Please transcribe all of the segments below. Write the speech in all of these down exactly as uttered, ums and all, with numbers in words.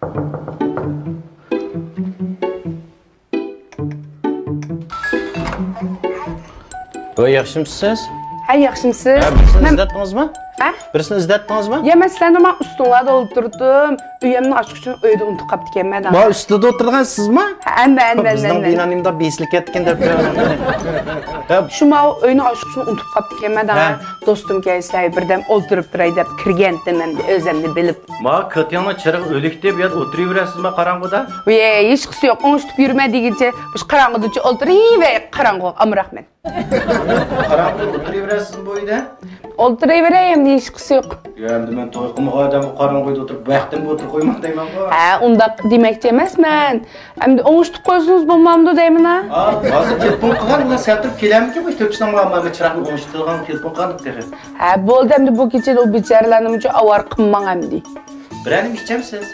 ۋاي، ياخشىمۇسىز؟ ھە، ياخشىمۇسىز؟ ھە، بىرسىنى ئىزدەتتىڭىزمۇ؟ ھە؟ بىرسىنى ئىزدەتتىڭىزمۇ؟ يا، مەن سىلەرنى مانا ئۈستۈڭلاردا ئولتۇرتتۇم. ئۆيۈمنى ئاچقۇچىنى ئۆيدە ئۇنتۇپ قاپتىكەنمەن. ما ئۈستىدە ئولتۇرغان سىزمۇ؟ ھە، مەن، مەن، مەن، بىزنىڭ مەن. بىنانىمدا بېسىلىپ كەتكەن دەپ. ھە. شۇ ماۋۇ ئۆينىڭ ئاچقۇچىنى ئۇنتۇپ قاپتىكەنمەن دەڭ. ھە. دوستۇم كەلسە، بىردەم ئولتۇرۇپ تۇراي دەپ كىرگەنتىم ئەمدى ئۆزۈمنى بىلىپ. ما كاتياڭنىڭ چىرىغى ئۆلۈكتى، بۇ يەردە ئولتۇرۇۋېرەسىزما قاراڭغۇدا؟ ۋىي، ھېچقىسى يوق، ئوڭشىتىپ يۈرمە دېگىچە، مۇشۇ قاراڭغۇدا ئولتۇرۇۋېرەي، قاراڭغۇ، ئامراقمەن. قاراڭغۇدا ئولتۇرۇۋېرەسىزمۇ بۇ ئۆيدە؟ ئولتۇرۇۋېرەي ئەمدى، ھېچقىسى يوق. يا، ئەمدى مەن توي قىلمىغان ئادەمگە قاراڭغۇدا ئولتۇرۇپ، بەختىمگە ئولتۇرۇپ قويماڭ دەيمەنغۇ. ھە، ئۇنداق دېمەكچى ئەمەسمەن. ئەمدى ئوڭشىتىپ قويسىڭىز بولمامدۇ دەيمەن ھە. ھا، ھازىر تېلېفون قىلغان، ئۇلار سەل تۇرۇپ كېلەرمىكىن، مۇشۇ تۆپىسىنىڭ ماڭا چىراغنى ئوڭشىتىدىغان تېلېفون قىلغان تېخى. ھە، بولدى ئەمدى، بۇ كېچىدە ئۇ بىچارىلەرنى مۇنچە ئاۋارە قىلماڭ ئەمدى. بىرەر نېمە ئىچەمسىز؟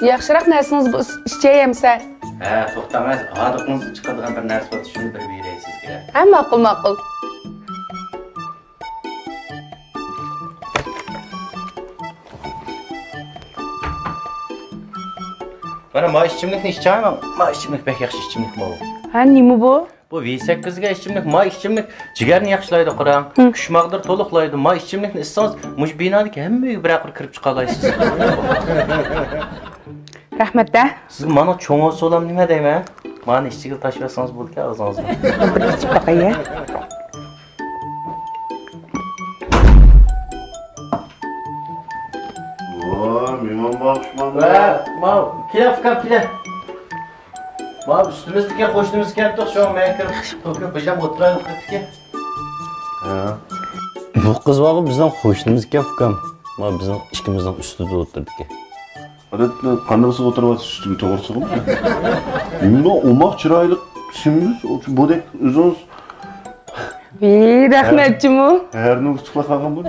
ياخشىراق نەرسىڭىز بولسا ئىچەي ئەمسە. ھە، توختاڭ، ھاردۇقىڭىزدىن چىقىدىغان بىر نەرسە بار، شۇنى بىر بېرەي سىزگە. ھە، ماقۇل، ماقۇل. مانا، ما ئىچىملىكنى ئىچەيمەن. ما ئىچىملىك بەك ياخشى ئىچىملىك ما بۇ. ھە، نېمە بۇ؟ بۇ ۋى سەككىزگە ئىچىملىك، ما ئىچىملىك جىگەرنى ياخشىلايدۇ، قاراڭ. ھە. كۈشماقدىر تولۇقلايدۇ. ما ئىچىملىكنى ئىچسىڭىز، مۇشۇ بىنادىكى ھەممە ئۆيگە بىرەر قېتىم كىرىپ چىقالايسىز. رەھمەت دە. سىزگە مانا چوڭ سولام نېمە دەيمەن؟ مانى ئىچىگە تاشلىۋەتسىڭىز بولىدىكەن ئاغزىڭىزغا. بىر ئىچىپ باقاي. ۋاي، مېھمان باغىشماڭ. ۋە، ماۋۇ، كېلە، ئۇكام، كېلە. ماۋۇ ئۈستىمىزدىكى قوشنىمىز كەپتۇ، شۇڭا مەن كىرىپ، بىر ياق ئولتۇرايلى دەپتىكەن. ھە. بۇ قىز بارغۇ بىزنىڭ قوشنىمىز ئىكەن، ئۇكام. ما بىزنىڭ ئىككىمىزنىڭ ئۈستىدە ئولتۇرىدىكەن. ئادەتتە قانداقسىز ئولتۇرۇۋاتىسىز ئۈستىگە توغرىسىغۇ؟ نېمە ئوماق چىرايلىق ئىسىمىز، بۇدەك ئۆزىڭىز. ۋىي، رەھمەتچىمۇ؟ ھەرنى ئۇستىلاپ قالغان بۇ.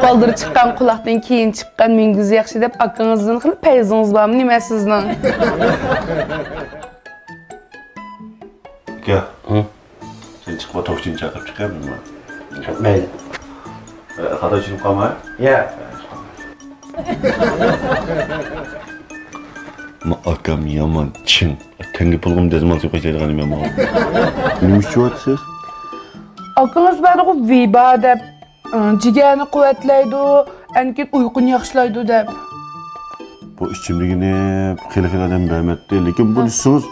بالدۇر چىققان قۇلاقتىن كېيىن چىققان مۈڭگۈز ياخشى دەپ ئاكىڭىزدىن خېلى پەيزىڭىز بارمۇ نېمە سىزنىڭ؟ ئۇكا. ھە؟ سەن چىقما، توكچىنى چاقىرىپ چىقىمەن. مەيلى. ئە، خاتا چۈشىنىپ قالما. يا. ما ئاكام يامان چىڭ. تەڭگە پۇلغىمۇ دەزمال سېلىپ قاچايدىغان مەن ماڭا. نېمە ئۈچۈن ئاتىسىز؟ ئاكىڭىز بارغۇ ۋىبا دەپ، ئى، جىگەرنى قۇۋۋەتلەيدۇ، ئەنكىن ئۇيقۇنى ياخشىلايدۇ دەپ. بۇ ئىچىملىكىنى خېلى-خېلى ئادەم بەرمەتتى. لېكىن بۇنى ھە. ئىچسىڭىز،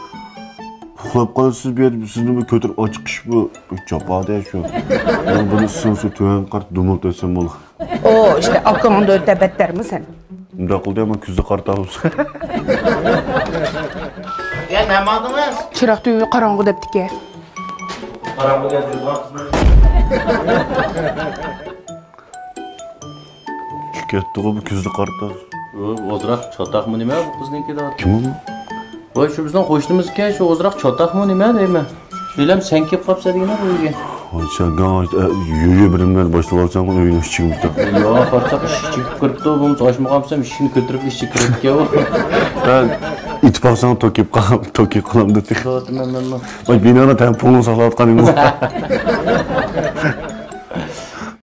ئۇخلاپ قالىسىز، بۇ يەردە سىزنى بۇ كۆتۈرۈپ ئاچىقىش بۇ، بۇ جاپادە شۇ. مەن بۇنى ئىچسىڭىز، شۇ تۆۋەن قارىتىپ دۇمۇل تەگسەم بولىدۇ. ئو، ئىشتە ئاكىڭدىن ئۆتە بەتتەرمۇ سەن؟ ئۇنداق قىلدى، مانا كۆزدە قارا تاغ بولسا. يا، نەمە ئالدىڭىز؟ چىراغ تۈگۈل قاراڭغۇ دەپتىكەن. قاراڭغۇ دەپ يۈرىدىغان قىزنى. چۈشۈپ كەتتىغۇ بۇ كۆزدە قارا تاغ. ئۇ ئازراق چاتاقمۇ نېمە بۇ قىزنىڭكى دەپ. كىم ئۇ؟ ۋاي، شۇ بىزنىڭ قوشنىمىزكەن، شۇ ئازراق چاتاقمۇ نېمە دەيمەن. شۇ يىلەم سەن كېلىپ قاپسەن دېگىنە بۇ ئۆيگە. ۋاي، سەن گاڭ، ئە، يۆيە بىرىملەر باشلىۋالساڭ ئۆينىڭ ئىچىگە مۇشۇنداق. ياق، قارىساق ئىشىك چېكىپ كىرىپتۇ، بولمىسا ئاچمىغانمىسەم ئىشىكنى كۆتۈرۈپ ئىچىگە كىرىپتىكەن ئۇ. ھە، ئېتىپ باقساڭ توك يەپ قال-، توك يەپ قالامدۇ. دەۋاتىمەن مەنمۇ. ۋاي، بىنانى تەڭ پۇڭلۇق ساقلاۋاتقان ئىدىڭ.